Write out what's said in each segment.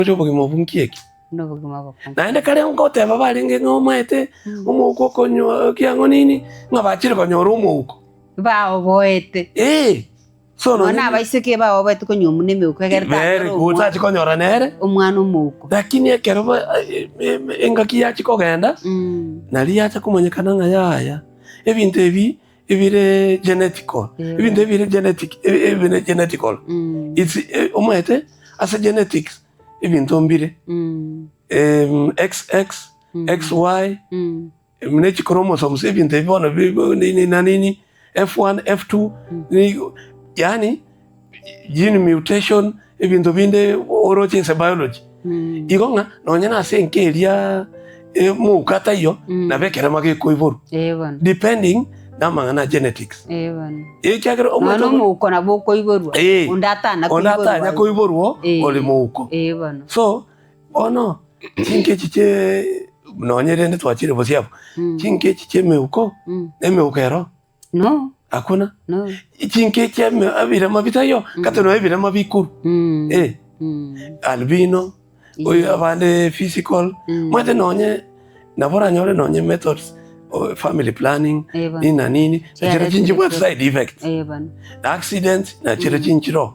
Oche obogima obwo nki eki? Buna obogima obokong'u. Naende kare ngoteba barenge ng'a omaete omouko okonywa kiang'o nini, ng'a bachire konyora omouko. Baoboete. Ee, so Nonya nonye abaiseke baoboete konywa buna emeuko egere Very tanyora good, omwana tachi konyora nere. omwana omouko. Lakini ekero ba engaki yachi kogenda, nari yacha komanyekana ng'a yaya, ebinto ebi ebire genetical, ebinto ebire genetic, ebire genetical, it's omanyete ase genetics ebinto mbire, XX, XY, ne chichromosomes ebinto ebi bono nini na nini, F1, F2, yaani gene mutation ebinto binde oroche ase biology. Igo ng'a nonye na ase enka eria mouko ataiyo nabo ekerema gekoiborwa depending na amang'ana a genetics. Ekiagera Nonya na omouko nabo okoiborwa, onde atana onde atanya koiborwa ore mouko. So bono chinka echi chie nonye rende twachire bosio abwo, chinka echi chia emeuko, emeuko ero. No. Hakuna. No. Chinka echi ebirema bitaiyo, kata nonya ebirema bikuru. Eh. Albino, oyo abande physical, omanyete nonye nabo oranyore nonye methods family planning, nini na nini, nachire chinchibwate side effects. Accidents nachire chinchiroo.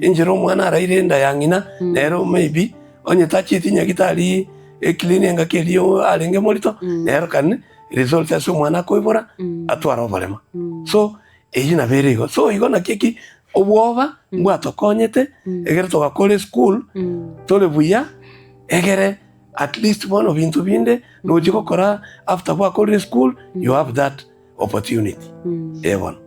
Enchera omwana araire enda ya ng'ina, nero maybe onye tachieti nyagitari eclean engaki eria arenge morito, nero kani results ase omwana akoibora atware oborema. So eyio nabo ere igo. So igo naki eki obwoba mbwatokonyete egere togakora eschool tore buya egere at least bono binto binde nochia gokora after gwakorire eschool you have that opportunity eh bono.